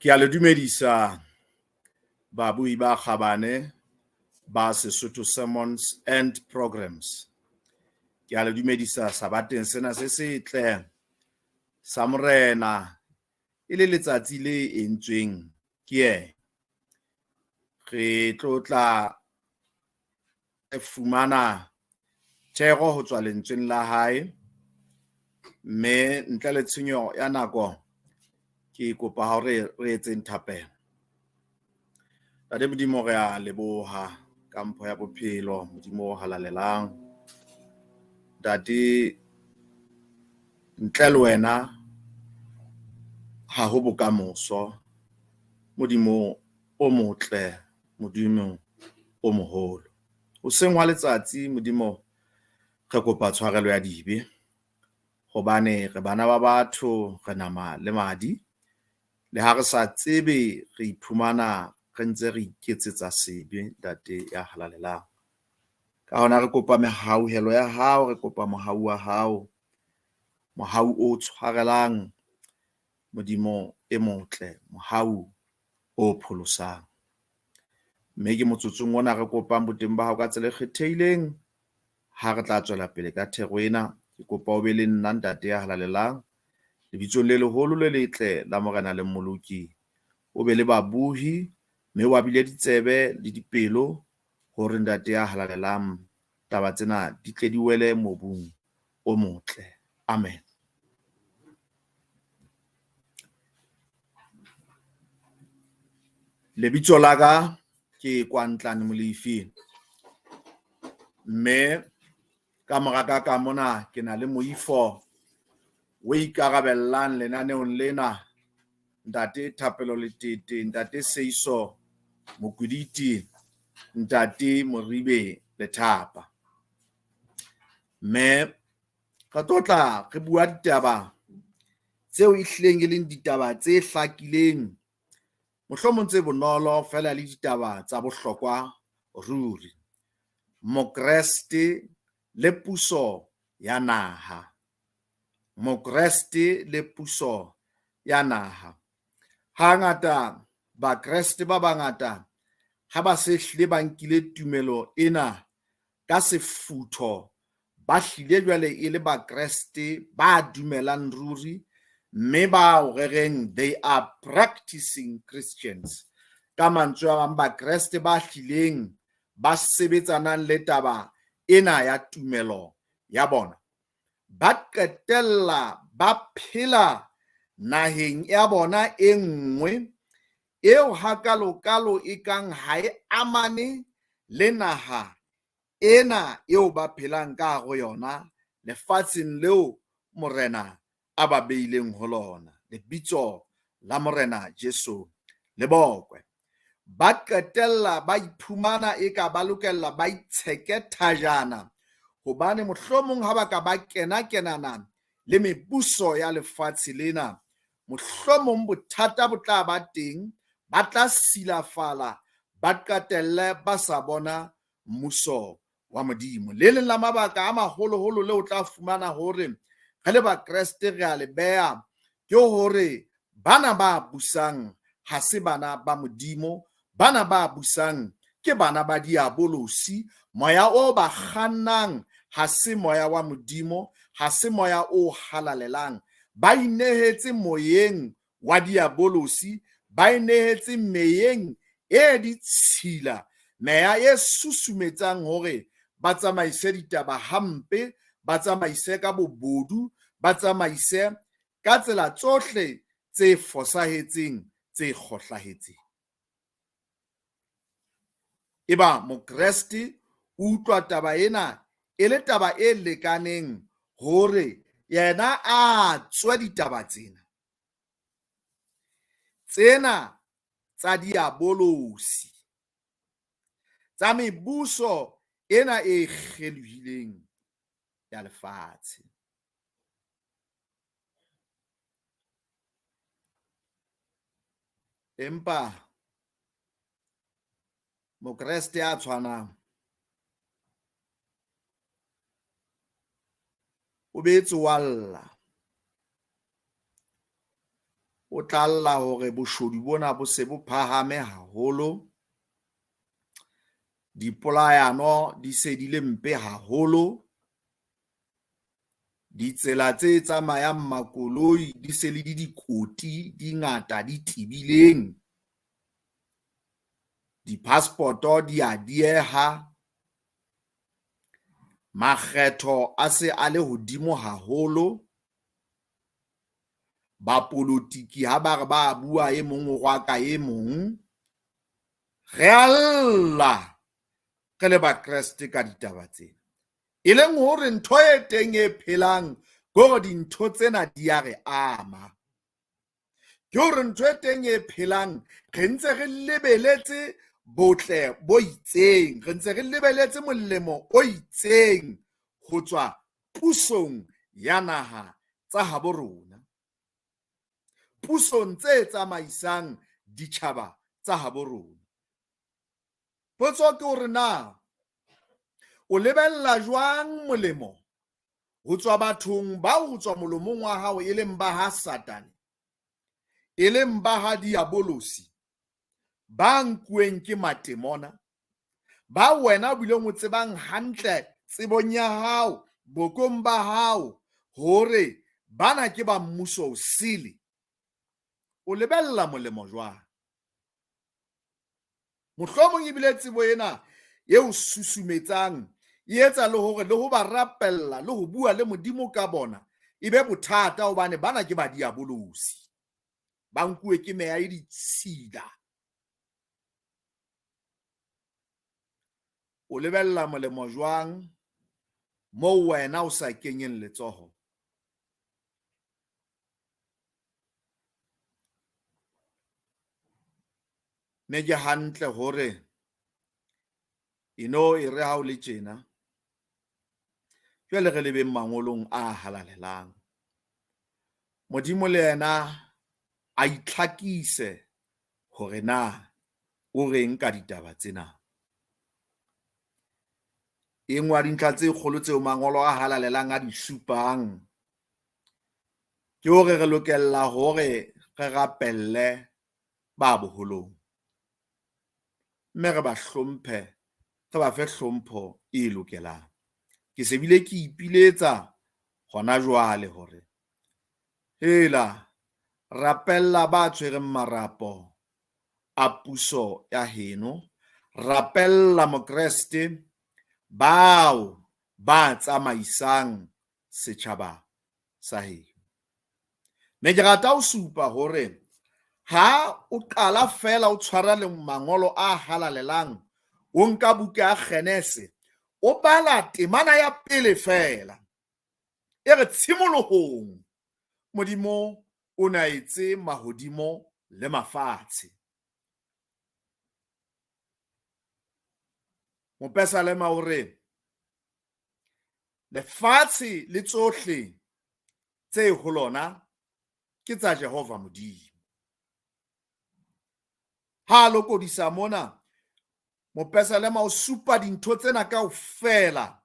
Ke a le dumedisa babui ba kgabane ba Sesotho Sermons and Programs. Ke a le dumedisa sabateng sena se setle sa Morena e le letsatsi le entsweng ke yena. Re tlo tla re fumana thero ho tswa lentsweng la hae, mme ntle le tshenyo ya nako ke kopa hore re etseng thapelo. Ntate Modimo, re a leboha ka mpho ya bophelo, Modimo o halalelang. Ntate, ntle le wena ha ho bokamoso. Modimo o motle, Modimo o moholo. Hoseng hwa letsatsi Modimo re kopa tshwarelo ya dibe hobane re bana ba batho, re nama le madi. Le ha re sa tsebe, re iphumana re ntse re iketsetsa sebe, Ntate ya halalelang. Ka hona re kopa mehauhelo ya hao, re kopa mohau wa hao, mohau o tshwarelang, Modimo e motle, mohau o pholosang. Mme ke motsotsong ona re kopang boteng ba hao ka tsela e kgethehileng ha re tla tswela pele ka thero ena. Ke kopa o be le nna, Ntate ya halalelang, lebitsong le leholo le letle la Morena le Mmoloki. O be le babuhi mme wa bile ditsebe le dipelo hore Ntate ya halalelang taba tsena di tle di wele mobung o motle. Amen. Lebitso la ka ke Kwantlane Molefi, mme ka mora ka ka mona ke na le moifo o ikarabellang lenaneong lena, Ntate Thapelo Letete, Ntate Seiso Mokwiditi, Ntate Moribe Lethapa. Mme re tlo tla re bua ditaba tseo e hlileng e leng ditaba tse hlakileng, mohlomong tse bonolo fela le ditaba tsa bohlokwa ruri. Mokreste le puso ya naha. Mokreste le puso ya naha. Hangata Bakreste ba bangata ha ba se hlile ba nkile tumelo ena ka sefutho, ba hlile jwale e le Bakreste ba dumelang ruri, mme bao re reng they are practicing Christians. Ka mantswe a mang, Bakreste ba hlileng ba sebetsanang le taba ena ya tumelo ya bona, ba qetella ba phela naheng ya bona e nngwe eo hakalokalo e kang ha e amane le naha ena eo ba phelang ka hare ho yona, lefatsheng leo Morena a ba beileng ho lona. Lebitso la Morena Jesu le bokwe. Ba qetella ba iphumana eka ba lokella ba itsheke thajana, hobane mohlomong ha ba ka ba kena-kenana le mebuso ya lefatshe lena, mohlomong bothata bo tla ba teng, ba tla silafala, ba qetelle ba sa bona mmuso wa Modimo. Le leng la mabaka a maholoholo le o tla fumana hore re le Bakreste re a le beha ke hore bana ba busang ha se bana ba Modimo, bana ba busang ke bana ba diabolosi. Moya o ba kgannang ha se moya wa Modimo, ha se moya o halalelang. Ba inehetse moyeng wa diabolosi, ba inehetse meyeng e ditshila, meya e susumetsang hore ba tsamaise ditaba hampe, ba tsamaise ka bobodu, ba tsamaise ka tsela tsohle tse fosahetseng, tse kgohlahetseng. Eba Mokreste o utlwa taba ena e le taba e lekaneng hore yena a tswe ditaba tsena. Tsena tsa diabolosi, tsa mebuso ena e kgelohileng ya lefatshe. Empa Mokreste a tshwanang o betse wa lla. O tla lla hore boshodu bona bo se bo phahame haholo. Dipolayano di se di le mpe haholo. Ditsela tse tsamayang makoloi di se le di dikoti di ngata di tebileng. Di-passport-o di a dieha. Makgetho a se a le hodimo haholo. Bapolotiki ha ba re ba bua e mong o rwaka e mong. Re a lla re le Bakreste ka ditaba tsena. E leng hore ntho e teng e phelang ke hore dintho tsena di a re ama. Ke hore ntho e teng e phelang re ntse re lebeletse botle bo itseng, re ntse re lebeletse molemo o itseng ho tswa pusong ya naha tsa habo rona. Pusong tse tsamaisang ditjhaba tsa habo rona. Potso ke hore na o lebella jwang molemo ho tswa bathong bao ho tswa molomong wa hao e leng ba ha Satane, e leng ba ha Diabolosi, ba nkuweng ke matemona, ba wena o bileng o tsebang hantle tsebong ya hao, bokong ba hao, hore bana ke ba mmuso o sele. O lebella molemo jwang? Mohlomong ebile tsebo ena e o susumetsang e etsa le hore le ho ba rapella le ho bua le Modimo ka bona e be bothata, hobane bana ke ba diabolosi, ba nkuwe ke meya e ditshila. O lebella molemo jwang moo wena o sa kenyeng letsoho? Mme ke hantle hore eno e re ha o le tjena, jwale re lebeng mangolong a halalelang. Modimo le yena a itlhakise hore na o reng ka ditaba tsena. E nngwe ya dintlha tse kgolo tseo mangolo a halalelang a di supang ke hore re lokela hore re rapelle ba boholong, mme re ba hlomphe, re ba fe hlompho e lokelang. Ke se bile ke ipiletsa hona jwale hore hela rapella ba tshwereng marapo a puso ya heno, rapella Mokreste bao ba tsamaisang setjhaba sa heno. Mme ke rata ho supa hore ha o qala fela o tshwara le mangolo a halalelang, o nka buka ya Genese, o bala temana ya pele fela e re tshimolohong Modimo o ne a etse mahodimo le mafatshe. Mopesalema o re lefatshe le tsohle tse ho lona ke tsa Jehova Modimo. Ha a lokodisa mona, mopesalema o supa dintho tsena kaofela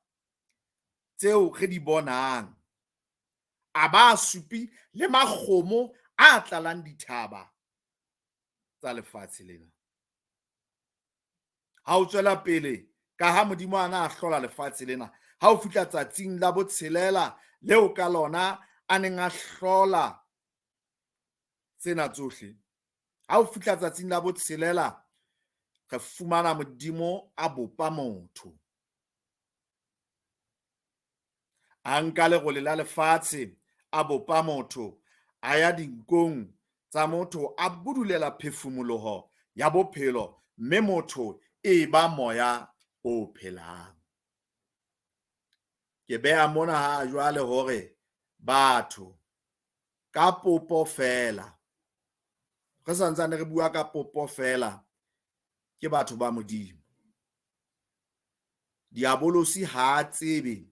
tseo re di bonang. A ba supi le makgomo a tlalang dithaba tsa lefatshe lena. Ha o tswela pele, ka ha Modimo a na a hlola lefatshe lena, ha o fihla tsatsing la botshelela leo ka lona a neng a hlola tsena tsohle, ha o fihla tsatsing la botshelela re fumana Modimo a bopa motho. A nka lerole la lefatshe, a bopa motho, a ya dinkong tsa motho, a budulela phefumoloho ya bophelo, mme motho e ba moya o phelang. Ke beha mona ha jwale hore batho ka popo fela, re santsane re bua ka popo fela, ke batho ba Modimo. Diabolosi ha a tsebe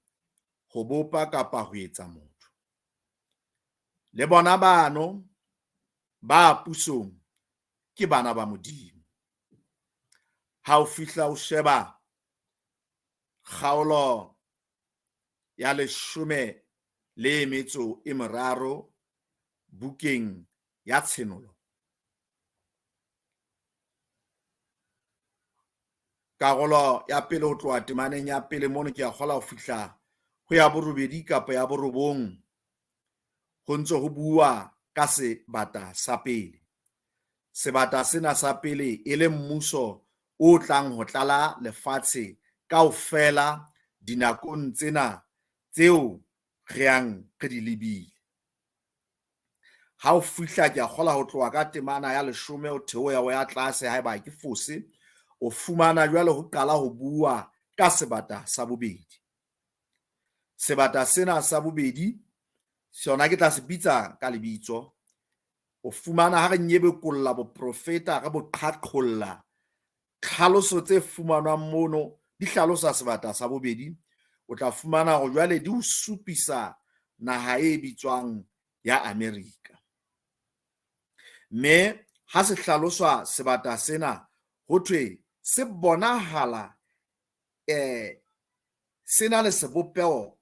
ho bopa kapa ho etsa motho. Le bona bano ba pusong ke bana ba Modimo. Ha o fihla o sheba kgaolo ya 13 bukeng ya Tshenolo, karolo ya pele ho tloha temaneng ya pele mono ke a kgola ho fihla ho ya borobedi kapa ya borobong, ho ntse ho bua ka sebata sa pele. Sebata sena sa pele e le mmuso o tlang ho tlala lefatshe kaofela dinakong tsena tseo re yang re di lebile. Ha o fihla ke a kgola ho tloha ka temana ya 10 o theoha o ya tlase haeba ke fose, o fumana jwale ho qala ho bua ka sebata sa bobedi. Sebata sena sa bobedi sona ke tla se bitsa ka lebitso. O fumana ha re nyebekolla boprofeta, re bo qhaqholla, tlhaloso tse fumanwang mono di hlalosa sebata sa bobedi. O tla fumana hore jwale di o supisa naha e bitswang ya Amerika. Mme ha se hlaloswa sebata sena, ho thwe se bonahala se na le sebopeho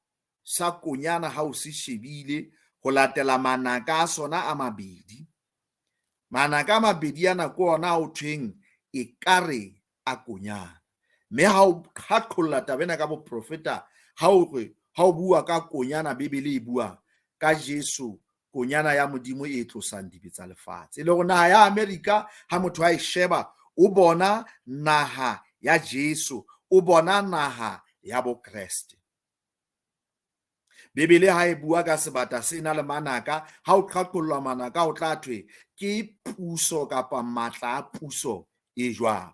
sa konyana ha o se shebile ho latela manaka a sona a mabedi. Manaka a mabedi ana ke ona a ho thweng ekare a konyana. Mme ha o qhaqholla taba ena ka boprofeta, ha o re, ha o bua ka konyana, Bibele e bua ka Jesu, konyana ya Modimo e tlosang dibe tsa lefatshe. E le hore naha ya Amerika ha motho a e sheba, o bona naha ya Jesu, o bona naha ya Bokreste. Bibele ha e bua ka sebata sena le manaka, ha o qhaqholla manaka o tla thwe ke puso kapa matla a puso e jwalo.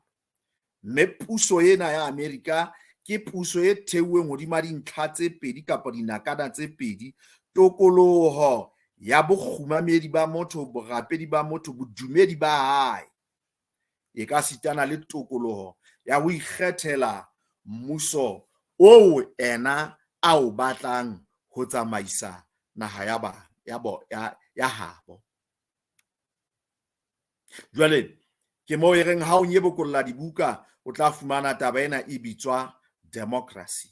Mme puso ena ya Amerika ke puso e theuweng hodima dintlha tse pedi kapa dinakana tse pedi, tokoloho ya bokgumamedi ba motho, borapedi ba motho, bodumedi ba hae, e ka sitana le tokoloho ya ho ikgethela mmuso oo ena a o batlang ho tsamaisa naha ya ba, ya bo, ya, ya habo. Jwale ke moo e reng ha o nyebokolla dibuka o tla fumana taba ena e bitswa democracy.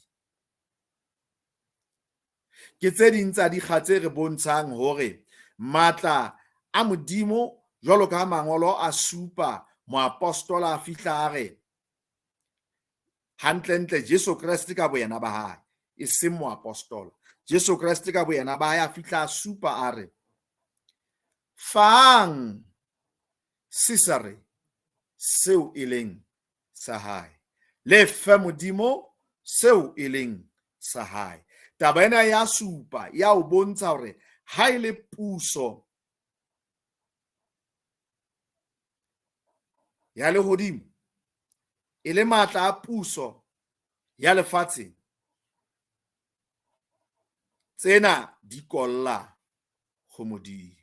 Ke tse ding tsa dikga tse re bontshang hore matla a Modimo jwalo ka mangolo a supa, moapostola a fihla a re hantlentle Jesu Kreste ka boyena ba hae, e seng moapostola. Jesu Kreste ka boyena ba hae a fihla a supa a re fang Cesare seo e leng sa hae, le fe Modimo seo e leng sa hae. Taba ena ya supa, ya o bontsha hore ha e le puso ya lehodimo, e le matla a puso ya lefatsheng, tsena di kolla ho Modimo.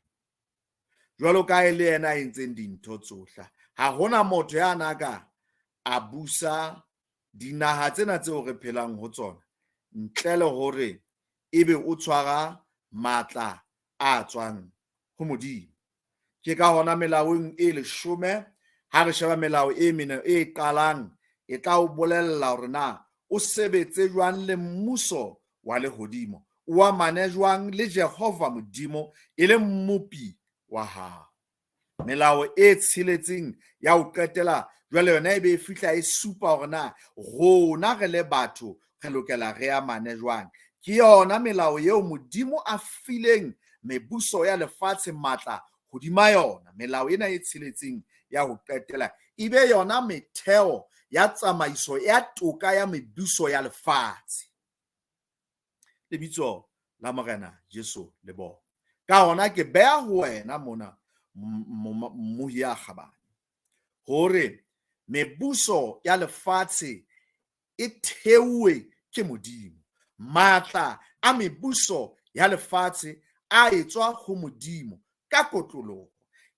Jwalo ka e le yena a entseng dintho tsohle, ha hona motho ya na ka a busa dinaha tsena tseo re phelang ho tsona ntle le hore ebe o tshwara matla a tswang ho Modimo. Ke ka hona melaong e 10, ha re sheba melao e mene e qalang, e tla o bolella hore na o sebetse jwang le mmuso wa lehodimo, o amane jwang le Jehova Modimo e le mmopi wa hao. Melao e tsheletseng ya ho qetela jwale yona e be e fihla e supa hore na rona re le batho re lokela re amane jwang. Ke yona melao eo Modimo a fileng mebuso ya lefatshe matla hodima yona. Melao ena e tsheletseng ya ho qetela e be yona metheo ya tsamaiso ya toka ya mebuso ya lefatshe. Lebitso la Morena Jesu le bona. Ka hona ke beha ho wena mona mmohi ya kgabane hore mebuso ya lefatshe e theuwe ke Modimo. Matla a mebuso ya lefatshe a etswa ho Modimo ka kotloloho.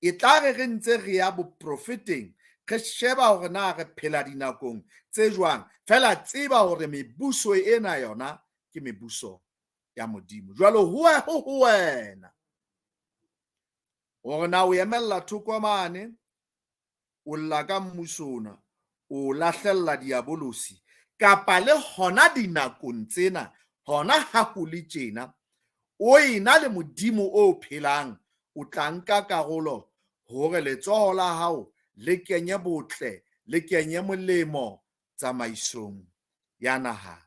E tla re re ntse re ya boprofeteng, re sheba hore na re phela dinakong tse jwang. Feela tseba hore mebuso ena yona ke mebuso ya Modimo. Jwale ho wena hore na o emella thoko mane, o lla ka mmuso ona, o lahlella diabolosi, kapa le hona dinakong tsena, hona ha ho le tjena, o ena le Modimo o phelang, O tla nka karolo hore letsoho la hao le kenye botle, le kenye molemo tsamaisong ya naha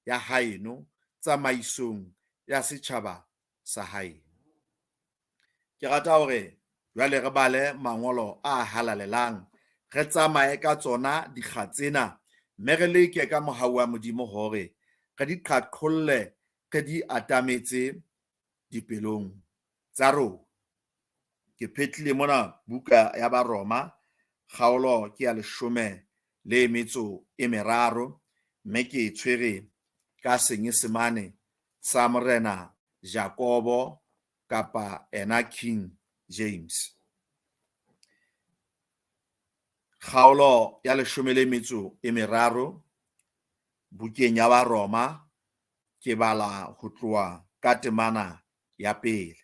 ya haeno, tsamaisong ya setjhaba sa haeno. Ke rata hore jwale re bale mangolo a halalelang, re tsamaye ka tsona dikga tsena, mme re leke ka mohau wa Modimo hore re di qhaqholle, re di atametse dipelong tsa rona. Ke phetlile mona buka ya Baroma, kgaolo ke ya 13, mme ke e tshwere ka Senyesemane sa Morena Jakobo kapa ena King James. Kgaolo ya 13 bukeng ya Baroma, ke bala ho tloha ka temana ya pele.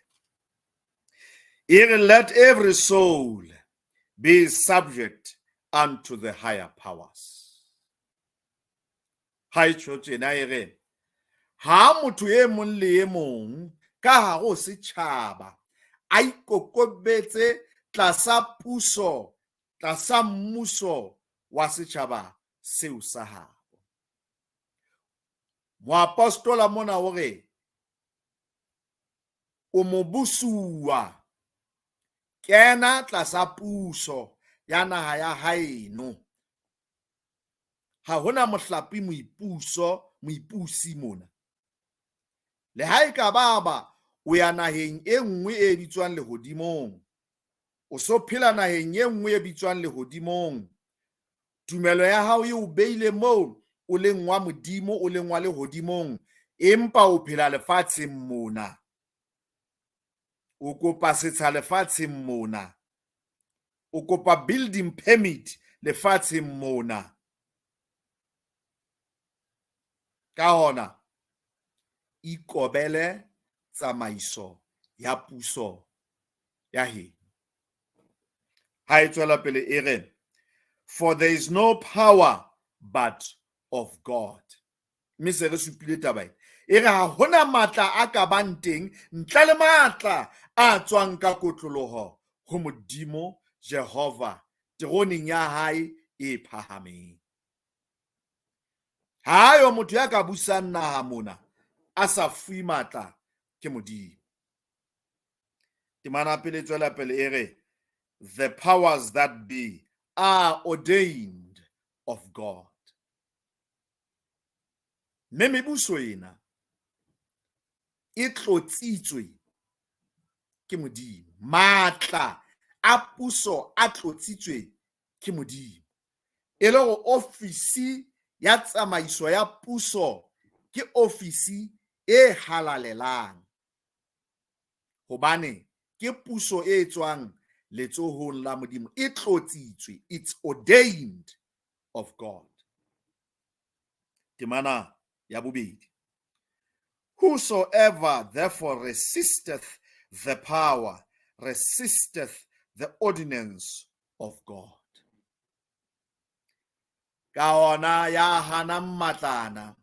E re, let every soul be subject unto the higher powers. Ha e tjho tjena e re, ha motho e mong le e mong ka hare ho setjhaba a ikokobetse tlasa puso, tlasa mmuso wa setjhaba seo sa habo. Moapostola mona o re, o mobusuwa, kena tlasa puso ya naha ya haeno. Ha hona mohlapi moipuso, moipusi mona. Le ha e ka baba o ya naheng e nngwe e bitswang lehodimong, o so phela naheng e nngwe e bitswang lehodimong, tumelo ya hao e o beile moo o leng wa Modimo, o leng wa lehodimong, empa o phela lefatsheng mona. O kopa setsha lefatsheng mona. O kopa building permit lefatsheng mona. Ka hona, ikobele tsamaiso ya puso ya heno. Ha e tswela pele e re, for there is no power but of God. Mme se re supile taba ena. E re ha hona matla a ka bang teng ntle le matla a tswang ka kotloloho ho Modimo Jehova teroneng ya hae e phahameng. Ha yo motho ya ka busang naha mona a sa fuwe matla ke Modimo. Temana pele tswela pele e re, the powers that be are ordained of God. Mme mebuso ena e tlotsitswe ke Modimo. Matla a puso a tlotsitswe ke Modimo. E le hore ofisi ya tsamaiso ya puso ke ofisi e halalelang, hobane ke puso e tswang letsohong la Modimo, e tlotsitswe, it's ordained of God. Temana ya bobedi. Whosoever therefore resisteth the power, resisteth the ordinance of God. Ka hona ya hanang matlana,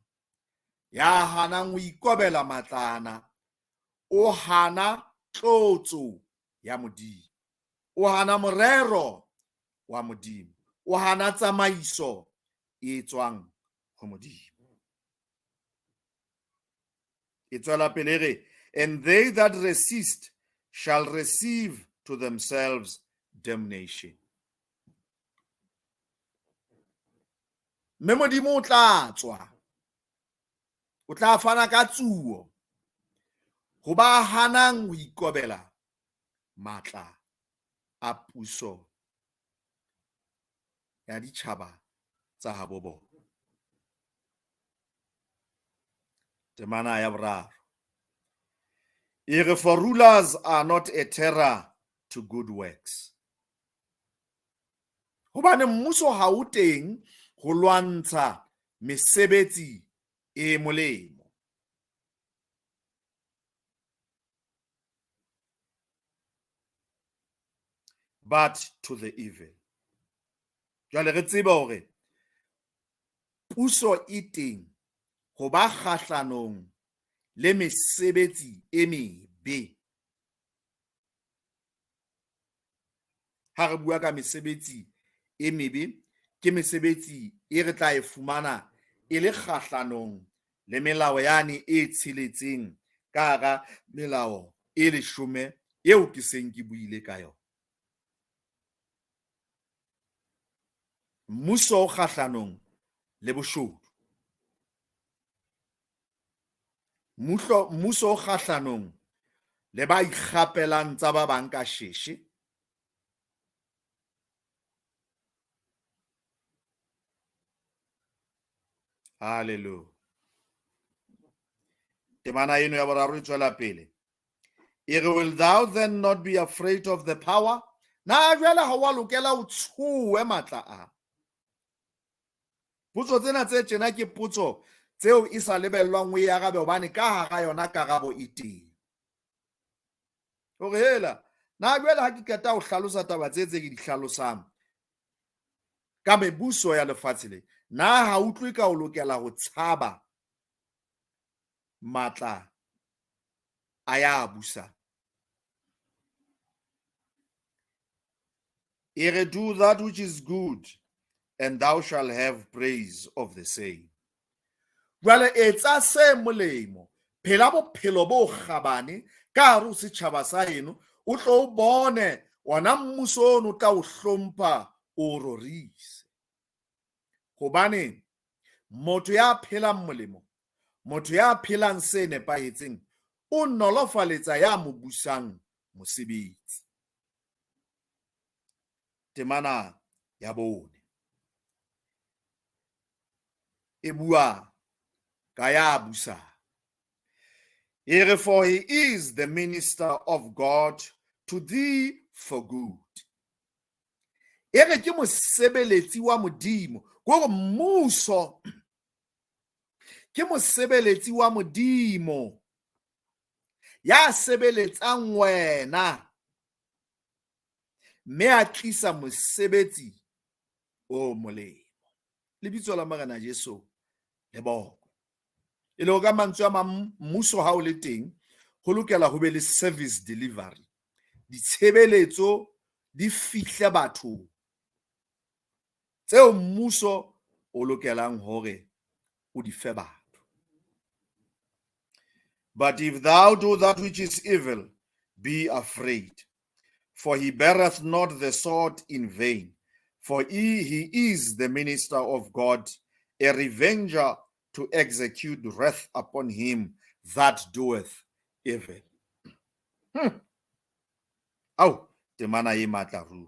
ya hanang ho ikobela matlana, o hana tlotso ya Modimo, o hana morero wa Modimo, o hana tsamaiso e tswang ho Modimo. E tswela pele re, and they that resist shall receive to themselves damnation. Mme Modimo o tla tswa, o tla fana ka tsuo ho ba hanang ho ikobela matla a puso ya ditjhaba tsa habo bona. Temana ya boraro e re, for rulers are not a terror to good works. Hobane mmuso ha o teng ho lwantsha mesebetsi e molemo. But to the evil. Jwale re tsebe hore puso e teng ho ba kgahlanong le mesebetsi e mebe. Ha re bua ka mesebetsi e mebe, ke mesebetsi e re tla e fumana e le kgahlanong le melao yane e tsheletseng ka hara melao e leshome eo ke seng ke buile ka yona. Mmuso o kgahlanong le boshodu. Mmuso o kgahlanong le ba ikgapelang tsa ba bang ka sheshe. Hallelujah. Temana eno ya boraro e tswela pele. E re, will thou then not be afraid of the power? Na jwale ha wa lokela o tshohe matla a? Potso tsena tse tjena ke potso tseo e sa lebellwang o e arabe hobane ka hara yona karabo e teng. Hore hela, na jwale ha ke qeta ho hlalosa taba tse tse ke di hlalosang ka mebuso ya lefatshe le, na ha utlwe ka o lokela ho tshaba matla a ya busang? E re, do that which is good, and thou shalt have praise of the same. Jwale etsa se molemo, phela bophelo bo kgabane ka hare ho setjhaba sa heno, o tlo o bone ona mmuso ono o tla o hlompha, o rorise. Hobane motho ya phelang molemo, motho ya phelang se nepahetseng, o nolofaletsa ya mo busang mosebetsi. Temana ya bone e bua ka ya busang. E re, for he is the minister of God to thee for good. E re ke mosebeletsi wa Modimo, ke hore mmuso ke mosebeletsi wa Modimo ya sebeletsang wena mme a tlisa mosebetsi o molemo. Lebitso la Morena Jesu le bokwe. E le ka mantswe a mang, mmuso ha o le teng ho lokela ho be le service delivery, ditshebeletso di fihle bathong tseo mmuso o lokelang hore o di fe batho. But if thou do that which is evil, be afraid, for he beareth not the sword in vain, for he is the minister of God, a revenger to execute wrath upon him that doeth evil. Au, temana e matla ruri.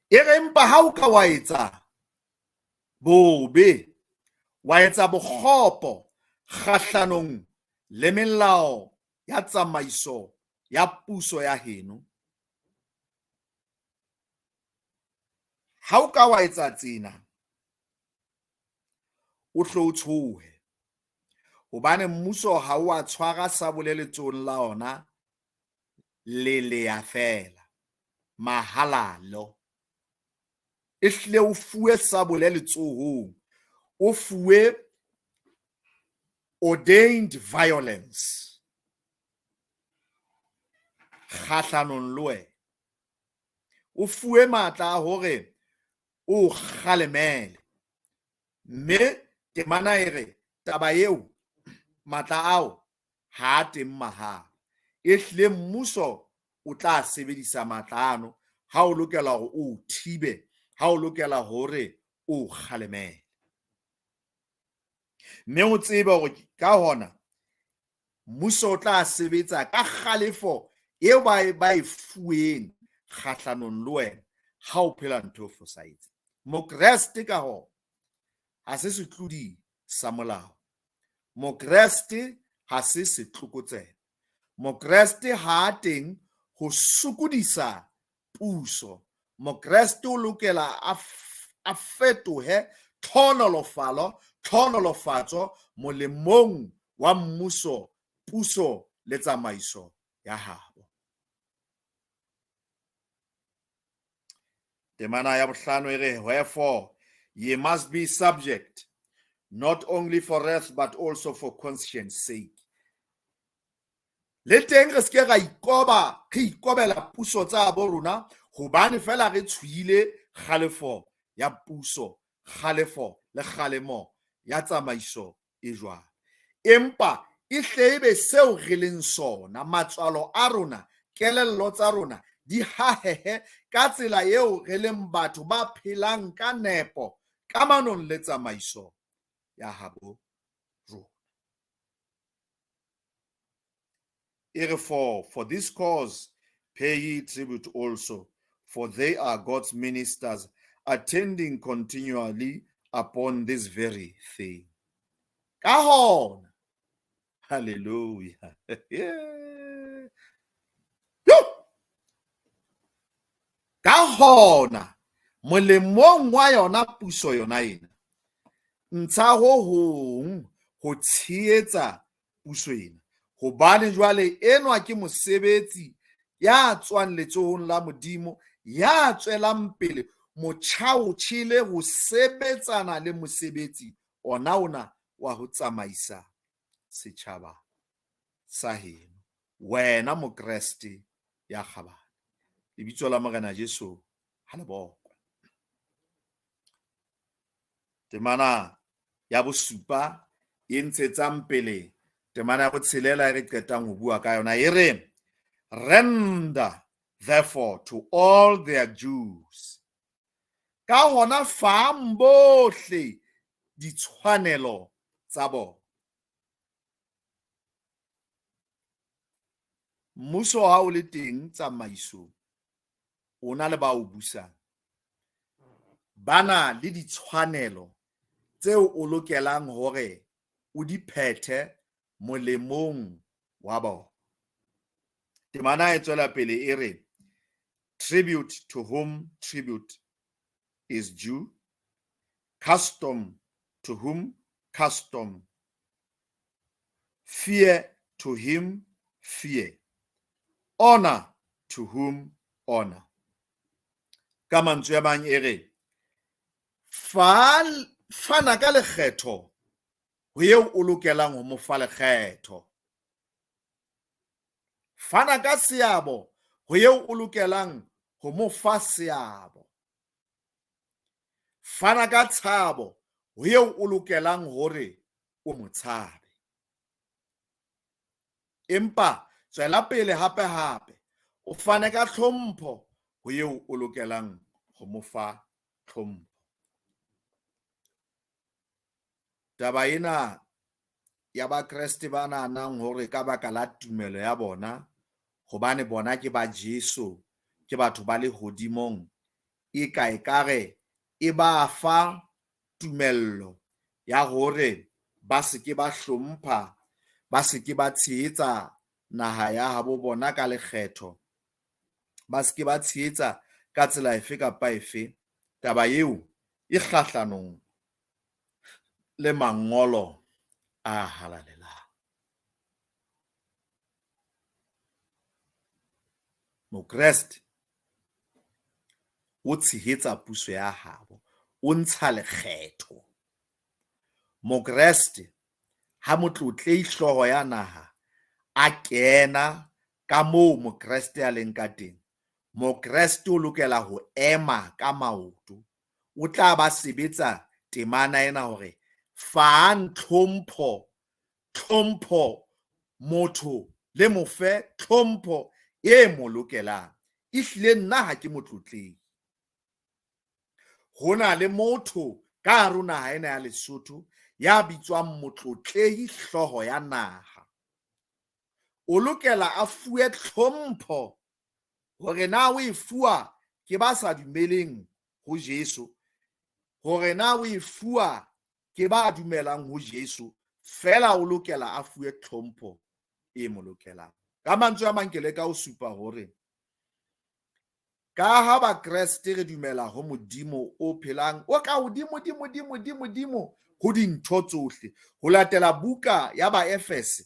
E re empa ha o ka wa etsa bobe, wa etsa bokgopo kgahlanong le melao ya tsamaiso ya puso ya heno, ha o ka wa etsa tsena, o hlo o tshohe, hobane mmuso ha o a tshwara sabole letsohong la ona le leya fela mahalalo. E hlile o fuwe sabole letsohong, o fuwe ordained violence kgahlanong le wena, o fuwe matla a hore o kgalemele. Mme temana e re taba eo, matla ao ha a teng mahala. E hlile mmuso o tla sebedisa matla ano ha o lokela hore o thibe, ha o lokela hore o kgalemele. Mme o tsebe hore ka hona mmuso o tla sebetsa ka kgalefo eo ba e fuweng kgahlanong le wena ha o phela ntho e fosahetseng. Mokreste ka hona ha se setlodi sa molao. Mokreste ha se setlokotsebe. Mokreste ha a teng ho sokodisa puso. Mokreste o lokela a fetohe tlhonolofalo, tlhonolofatso molemong wa mmuso, puso le tsamaiso ya habo. Temana ya bohlano e re, wherefore ye must be subject, not only for wrath but also for conscience sake. Le teng re se ke ra ikoba, re ikobela puso tsa bo rona hobane fela re tshohile kgalefo ya puso, kgalefo le kgalemo ya tsamaiso e jwalo. Empa e hle ebe seo re leng sona, matswalo a rona, kelello tsa rona di hahehe ka tsela eo re leng batho ba phelang ka nepo kamanong le tsamaiso ya habo rona. E re, for this cause pay ye tribute also, for they are God's ministers, attending continually upon this very thing. Ka hona, hallelujah. Ka hona, molemong wa yona puso yona ena, ntsha ho hong ho tshehetsa puso ena. Hobane jwale enwa ke mosebetsi ya tswang letsohong la Modimo, ya tswelang pele motjha o tjhele ho sebetsana le mosebetsi ona ona wa ho tsamaisa setjhaba sa heno. Wena Mokreste ya kgabane, lebitso la Morena Jesu ha le bokwe. Temana ya bosupa e ntshetsang pele temana ya botshelela e re qetang ho bua ka yona e re, render therefore to all their dues. Ka hona fang bohle ditshwanelo tsa bona. Mmuso ha o le teng tsamaisong, o na le ba o busang. Ba na le ditshwanelo tseo o lokelang hore o di phethe molemong wa bona. Temana e tswela pele e re, tribute to whom tribute is due, custom to whom custom, fear to him fear, honor to whom honor. Ka mantswe a mang e re, fana ka lekgetho ho eo o lokelang ho mo fa lekgetho. Fana ka seabo ho eo o lokelang ho mo fa seabo. Fana ka tshabo ho eo o lokelang hore o mo tshabe. Empa tswela pele hape hape o fane ka tlhompho ho eo o lokelang ho mo fa tlhompho. Taba ena ya Bakreste ba nahanang hore ka baka la tumelo ya bona, hobane bona ke ba Jesu, ke batho ba lehodimong, e ka ekare e ba fa tumello ya hore ba se ke ba hlompha, ba se ke ba tshehetsa naha ya habo bona ka lekgetho, ba se ke ba tshehetsa ka tsela efe kapa efe. Taba eo e kgahlanong le mangolo a halalelang. Mokreste o tshehetsa puso ya habo, o ntsha lekgetho. Mokreste ha motlotlehi hlooho ya naha a kena ka moo Mokreste a leng ka teng, Mokreste o lokela ho ema ka maoto. O tla ba sebetsa temana ena hore fang tlhompho, tlhompho motho le mo fe tlhompho e mo lokelang. Ehlile nna ha ke motlotlehi. Ho na le motho ka hare ho naha ena ya Lesotho ya bitswang motlotlehi hlooho ya naha. O lokela a fuwe tlhompho hore na o e fuwa ke ba sa dumeleng ho Jesu, hore na o e fuwa ke ba dumelang ho Jesu, fela o lokela a fuwe tlhompho e mo lokelang. Ka mantswe a mang ke leka ho supa hore ka ha Bakreste re dumela ho Modimo o phelang, o ka hodimo, dimo, dimo, dimo, dimo ho dintho tsohle. Ho latela buka ya Baefese,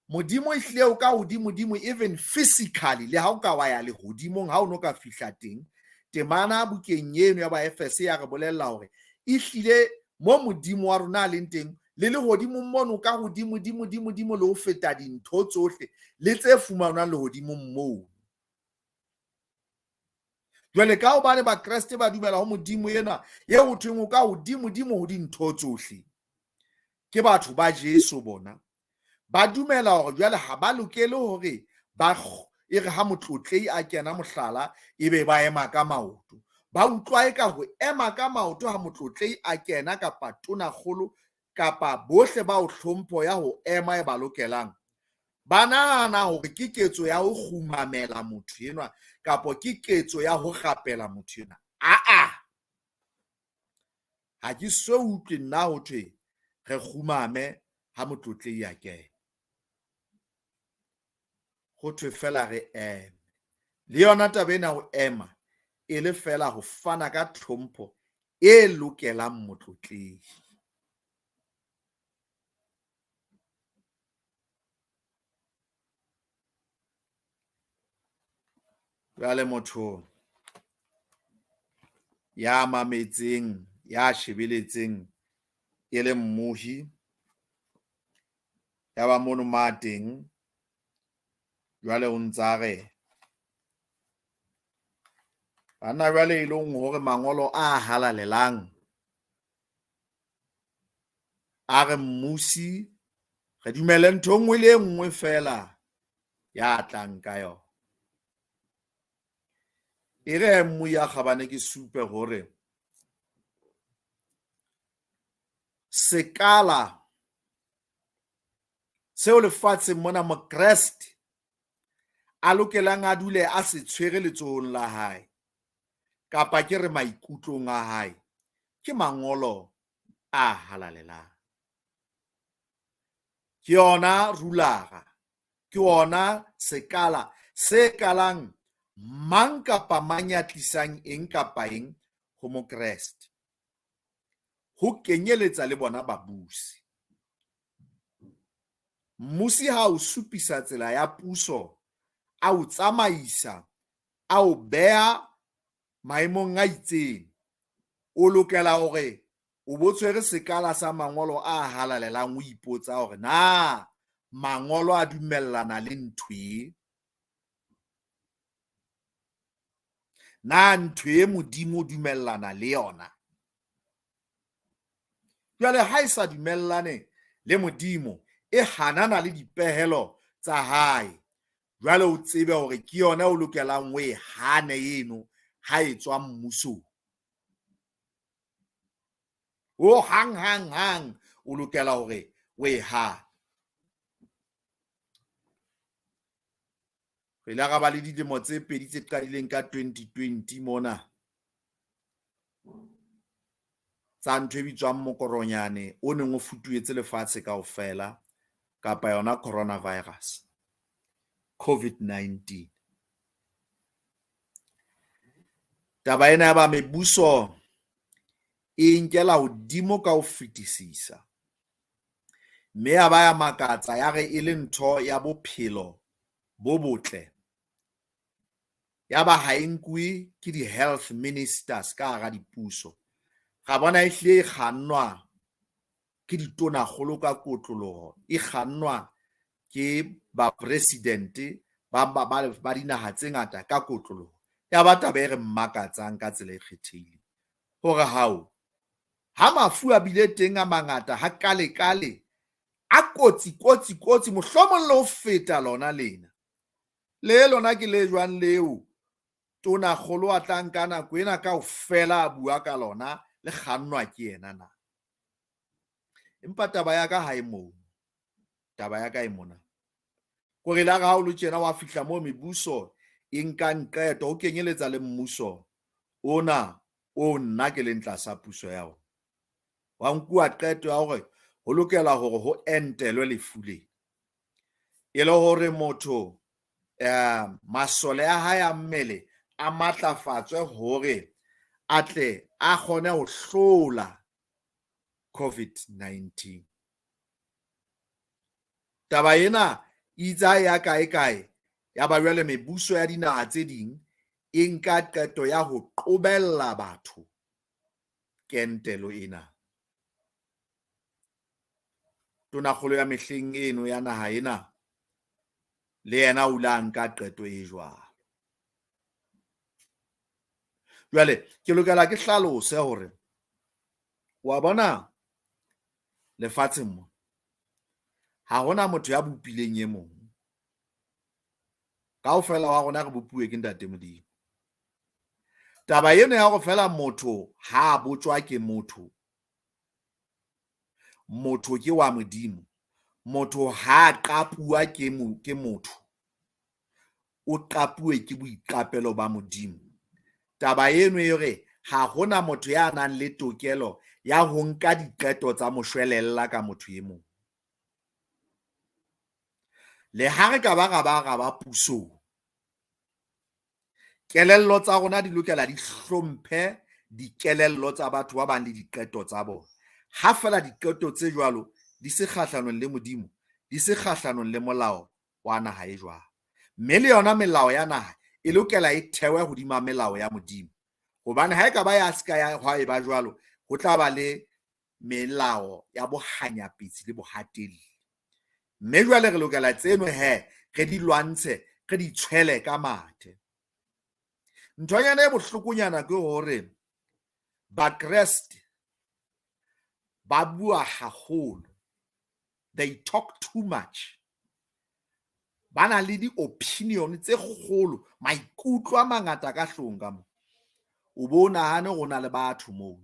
Modimo ehlile o ka hodimo, dimo, even physically, le ha o ka wa ya lehodimong, ha o no ka fihla teng. Temana bukeng eno ya Baefese ya re bolella hore ehlile mo Modimo wa rona a leng teng, le lehodimong mono ka hodimo dimo dimo dimo le ho feta dintho tsohle le tse fumanwang lehodimong moo. Jwale ka hobane Bakreste ba dumela ho Modimo enwa eo ho thweng o ka hodimo dimo ho dintho tsohle, ke batho ba Jesu bona. Ba dumela hore jwale ha ba lokele hore ba e re ha motlotlehi a kena mohlala ebe ba ema ka maoto. Ba utlwa eka ho ema ka maoto ha motlotlehi a kena kapa tonakgolo kapa bohle bao hlompho ya ho ema e ba lokelang, ba nahana hore ke ketso ya ho kgumamela motho enwa kapa ke ketso ya ho rapela motho enwa. Aa, ha ke so utlwe nna ho thwe re kgumame ha motlotlehi a kena. Ho thwe fela re eme. Le yona taba ena ho ema e le fela ho fana ka tlhompho e lokelang motlotlehi. Jwale motho ya mametseng, ya shebeletseng e le mmohi, ya ba mono ma teng, jwale o ntsa re banna jwale e leng hore mangolo a halalelang a re mmusi re dumele ntho e nngwe le e nngwe fela ya tlang ka yona. E re mmu ya kgabane ke supe hore sekala seo lefatsheng mona Mokreste a lokelang a dule a se tshwere letsohong la hae kapa ke re maikutlong a hae ke mangolo a halalelang. Ke yona rulara, ke yona sekala se kalang mang kapa mang ya tlisang eng kapa eng ho Mokreste, ho kenyeletsa le bona babusi. Mmusi ha o supisa tsela ya puso, a o tsamaisa, a o beha maemong a itseng, o lokela hore o bo tshwere sekala sa mangolo a halalelang, o ipotsa hore na mangolo a dumellana le ntho e? Na ntho e Modimo o dumellana le yona? Jwale ha e sa dumellane le Modimo, e hanana le dipehelo tsa hae, jwale o tsebe hore ke yona o lokelang o e hane eno ha e tswa mmusong. O hang hang hang o lokela hore o e hane. Re ile ra ba le dilemo tse pedi tse qadileng ka 2020 mona tsa ntho e bitswang mokoronyane o neng o futuhetse lefatshe kaofela kapa yona coronavirus, COVID-19. Taba ena ya ba mebuso e nkela hodimo ka ho fetisisa, mme ya ba ya makatsa ya re e le ntho ya bophelo bo botle, ya ba ha e nkuwe ke di-health ministers ka hara dipuso. Ra bona e hlile e kgannwa ke ditonakgolo ka kotloloho, e kgannwa ke bapresidente ba dinaha tse ngata ka kotloloho. Ya ba taba e re mmakatsang ka tsela e kgethehileng hore hao ha mafu a bile teng a mangata ha kale kale a kotsi kotsi kotsi, mohlomong le ho feta lona lena. Le lona ke le jwang leo tonakgolo a tla nka nako ena kaofela a bua ka lona le kgannwa ke yena na? Empa taba ya ka ha e moo, taba ya ka e mona. Kore la re ha o le tjena wa fihla moo mebuso e nkang qeto ho kenyeletsa le mmuso ona o nna ke leng tlasa puso ya ona. Wa nkuwa qeto ya hore ho lokela hore ho entelwe lefu le e le hore motho masole a hae a mmele a matlafatswe hore a tle a kgone ho hlola COVID-19. Taba ena e itse ha ya kae kae ya ba jwale mebuso ya dinaha tse ding e nka qeto ya ho qobella batho kentelo ena. Tonakgolo ya mehleng eno ya naha ena le yena o ile a nka qeto e jwalo. Jwale ke lokela ke hlalose hore wa bona lefatsheng mo ha hona motho ya bopileng e mong. Kaofela wa rona re bopuwe ke Ntate Modimo. Taba eno ya hore feela motho ha a botjwa ke motho, motho ke wa Modimo, motho ha a qapuwa ke motho, o qapuwe ke boiqapelo ba Modimo. Taba eno e re ha hona motho ya nang le tokelo ya ho nka diqeto tsa moshwelella ka motho e mong. Le ha re ka ba ra ba ra ba pusong, kelello tsa rona di lokela di hlomphe dikelello tsa batho ba bang le diqeto tsa bona. Ha feela diqeto tse jwalo di se kgahlanong le Modimo, di se kgahlanong le molao wa naha e jwalo. Mme le yona melao ya naha e lokela e thewe hodima melao ya Modimo. Hobane ha e ka ba ya ska ya hwa e ba jwalo, ho tla ba le melao ya bohanyapetsi le bohatelli. Mme jwale re lokela tseno he re di lwantshe, re di tshwele ka mathe. Nthonyana e bohlokonyana ke hore Bakreste ba bua haholo. They talk too much. Ba na le di-opinion tse kgolo, maikutlo a mangata ka hloohong ka moo. O bo nahane hore ho na le batho moo.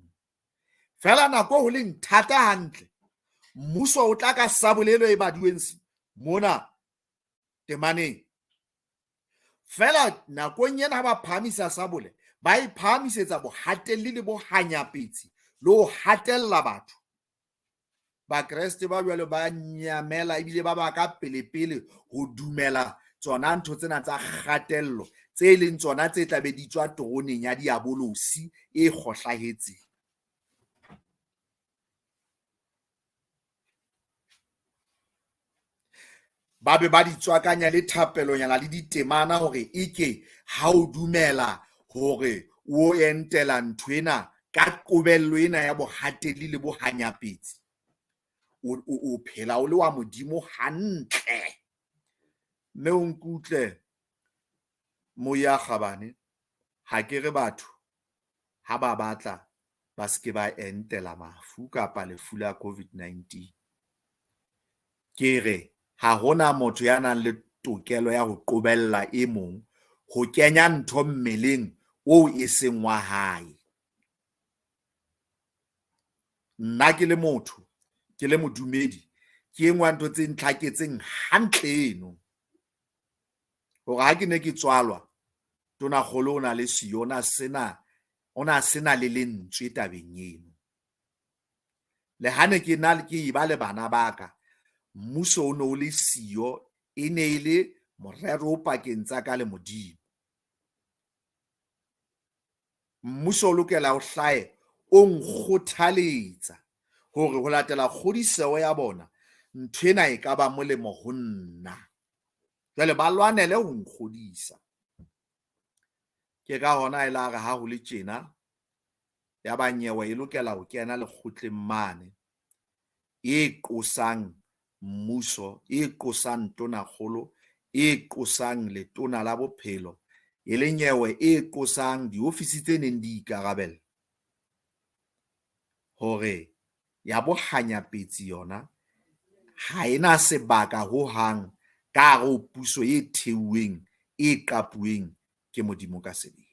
Feela nako ho leng thata hantle, mmuso o tla ka sabole eno e baduweng mona temaneng. Feela nakong ena ha ba phahamisa sabole, ba e phahamisetsa bohatelli le bohanyapetsi le ho hatella batho. Bakreste ba jwalo ba nyamela ebile ba ba ka pele-pele ho dumela tsona ntho tsena tsa kgatello tse leng tsona tse tla be di tswa teroneng ya diabolosi e kgohlahetseng. Ba be ba di tswakanya le thapelonyana le ditemana hore eke ha o dumela hore o entela ntho ena ka qobello ena ya bohatelli le bohanyapetsi, o phela o le wa Modimo hantle. Mme o nkutle moya kgabane, ha ke re batho ha ba batla ba se ke ba entela mafu kapa lefu la COVID-19. Ke re ha hona motho ya nang le tokelo ya ho qobella e mong ho kenya ntho mmeleng oo e seng wa hae. Nna ke le motho, ke le modumedi, ke e nngwe ya ntho tse ntlhaketseng hantle eno. Hore ha ke ne ke tswalwa, Tonakgolo o na le siyo, o na sena le lentswe tabeng eno. Le ha ne ke na ke eba le bana ba ka, mmuso o ne o le siyo, e ne e le morero o pakeng tsa ka le Modimo. Mmuso o lokela ho hlahe o nkgothaletsa hore ho latela kgodiseho ya bona, ntho ena e ka ba molemo ho nna. Jwale ba lwanele ho nkgodisa. Ke ka hona e la re ha ho le tjena, ya ba nyewe e lokela ho kena lekgotleng mane e qosang mmuso, e qosang tonakgolo, e qosang letona la bophelo, e le nyewe e qosang diofisi tse neng di ikarabella hore ya bohanyapetsi yona ha ena sebaka hohang ka hare ho puso e theuweng, e qapuweng ke Modimo ka sebele.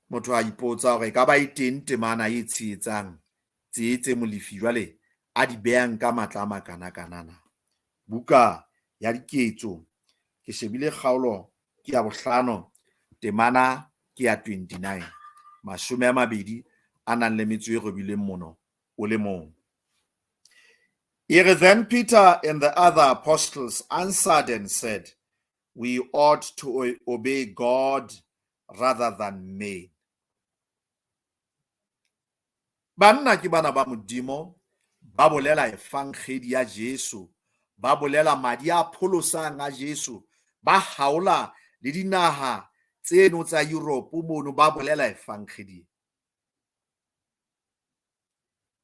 Motho a ipotsa hore e ka ba e teng temana e tshehetsang tse tse Molefi jwale a di behang ka matla a makanakana na. Buka ya Diketso, ke shebile kgaolo ke ya bohlano, temana ke ya 29, mashome a mabedi a nang le metso e robileng mono o le mong. E re, then Peter and the other apostles answered and said, we ought to obey God rather than men. Banna ke bana ba Modimo, ba bolela efankgedi ya Jesu, ba bolela madi a pholosang a Jesu, ba haola le dinaha tseno tsa Europe mono ba bolela efankgedi.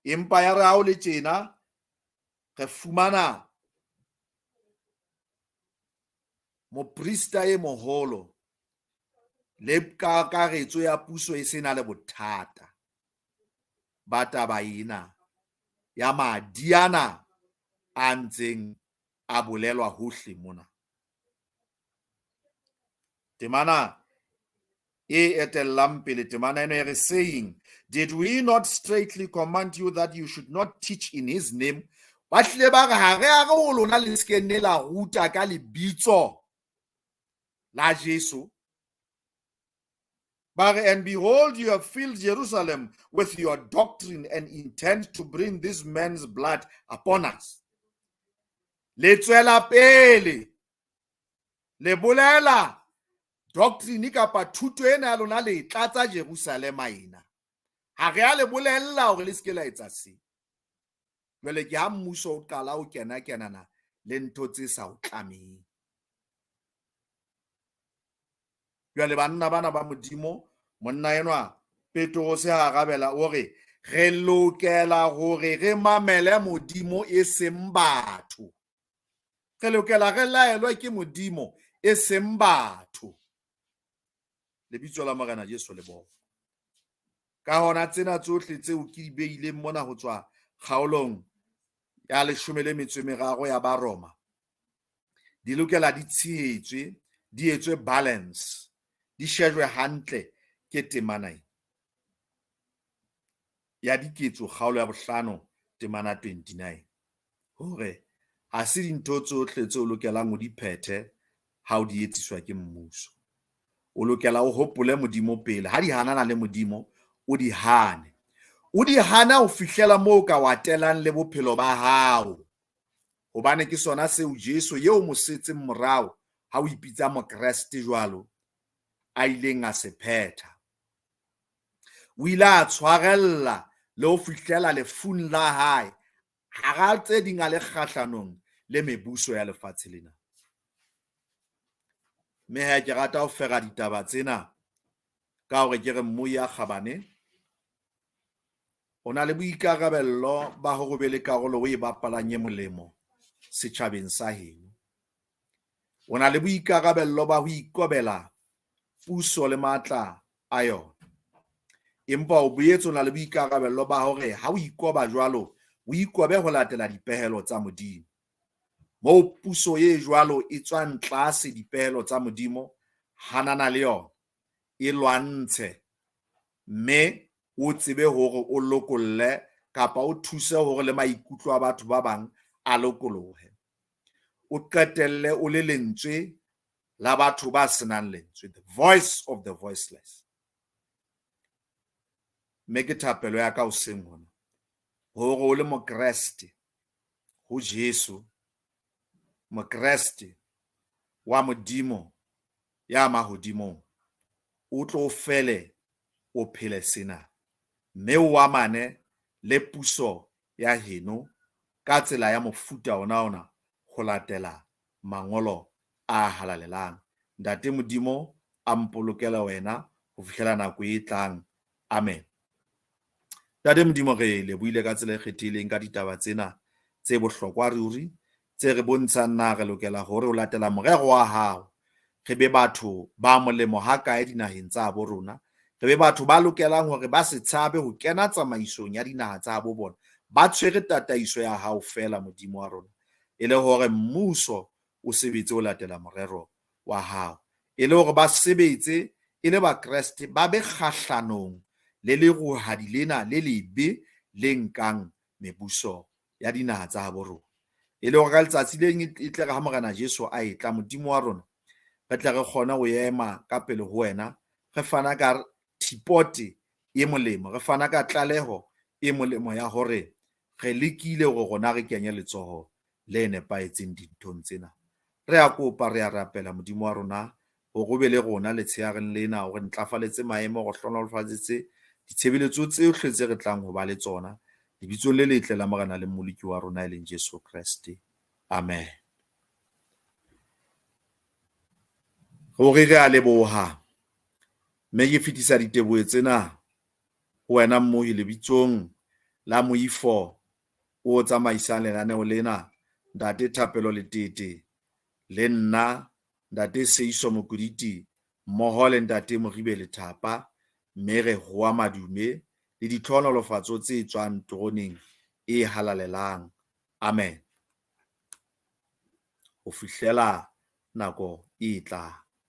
Empa ya re ha o le tjena, re fumana moprista e moholo le kakaretso ya puso e se na le bothata ba taba ena ya madi ana a ntseng a bolelwa hohle mona. Temana e etellang pele temana eno e re, saying, "Did we not straitly command you that you should not teach in his name?" Ba hlile ba re, ha re a re ho lona le se ke nne la ruta ka lebitso la Jesu. Ba re, "And behold, you have filled Jerusalem with your doctrine and intend to bring this man's blood upon us." Le tswela pele le bolela doctrine kapa thuto ena ya lona, le tlatsa Jerusalema ena. Ha re a le bolella hore le se ke la etsa se. Jwale ke ha mmuso o qala ho kena kenana le ntho tse sa o tlameng. Jwale banna bana ba Modimo, monna enwa Petrose ha arabela o re, re lokela hore re mamele Modimo e seng batho. Re lokela re laelwe ke Modimo e seng batho. Lebitso la Morena Jesu le bokwe. Ka hona tsena tsohle tseo ke di beileng mona ho tswa kgaolong ya 13 ya Baroma, di lokela di tshehetswe, di etswe balance, di shejwe hantle ke temana e ya Diketso kgaolo ya 5 temana 29, hore ha se dintho tsohle tseo o lokelang ho di phethe ha o di etsiswa ke mmuso. O lokela o hopole Modimo pele. Ha di hanana le Modimo, o di hane. O di hana ho fihlela moo ka wa telang le bophelo ba hao. Hobane ke sona seo Jesu eo mo setseng morao ha o ipitsa Mokreste jwalo a ileng a se phetha. O ile a tshwarella le ho fihlela lefung la hae, hara tse ding a le kgahlanong le mebuso ya lefatshe lena. Mme ha ke rata ho fera ditaba tsena ka hore ke re mmui ya kgabane o na le boikarabello ba hore o be le karolo o e bapalang e molemo setjhabeng sa heno. O na le boikarabello ba ho ikobela puso le matla a yona. Empa o boetse o na le boikarabello ba hore ha o ikoba jwalo, o ikobe ho latela dipehelo tsa Modimo. Moo puso e jwalo e tswang tlase dipehelo tsa Modimo, hanana le yona, e lwantshe, mme o tsebe hore o lokolle kapa o thuse hore le maikutlo a batho ba bang a lokolohe. O qetelle o le lentswe la batho ba senang lentswe, the voice of the voiceless. Mme ke thapelo ya ka hoseng hona hore o le Mokreste ho Jesu, Mokreste wa Modimo ya mahodimong, o tlo fele o phele sena, mme o amane le puso ya heno ka tsela ya mofuta ona ona ho latela mangolo a halalelang. Ntate Modimo a mpolokele wena ho fihlela nako e tlang. Amen. Ntate Modimo, re lebohile ka tsela e kgethehileng ka ditaba tsena tse bohlokwa ruri, tse re bontshang na re lokela hore o latela morero wa hao, re be batho ba molemo hakae dinaheng tsa bo rona, re be batho ba lokelang hore ba se tshabe ho kena tsamaisong ya dinaha tsa bo bona, ba tshwere tataiso ya hao feela, Modimo wa rona, e le hore mmuso o sebetse o latela morero wa hao, e le hore ba sebetse e le Bakreste, ba be kgahlanong le leruhadi lena le lebe le nkang mebuso ya dinaha tsa habo rona, e le hore ka letsatsi le leng e tle re ha Morena Jesu a etla, Modimo wa rona, re tle re kgone ho ema ka pele ho wena, re fana ka thipote e molemo, re fana ka tlaleho e molemo ya hore re lekile hore rona re kenye letsoho le nepahetseng dinthong tsena. Re a kopa, re a rapela Modimo wa rona hore o be le rona letsheareng lena, hore ntlafaletse maemo, hore hlohonolofaletse ditshebeletso tsohle tse re tlang ho ba le tsona, lebitsong le letle la Morena le Mmoloki wa rona e leng Jesu Kreste. Amen. Ruri re a leboha, mme ke fetisa diteboho tsena ho wena mmohi lebitsong la moifo o tsamaisang lenaneo lena, Ntate Thapelo Letete, le nna Ntate Seiso Mokoditi mmoho le Ntate Moribe Lethapa, mme re hoa madume le ditlhohonolofatso tse tswang teroneng e halalelang. Amen. Ho fihlela nako e tlang.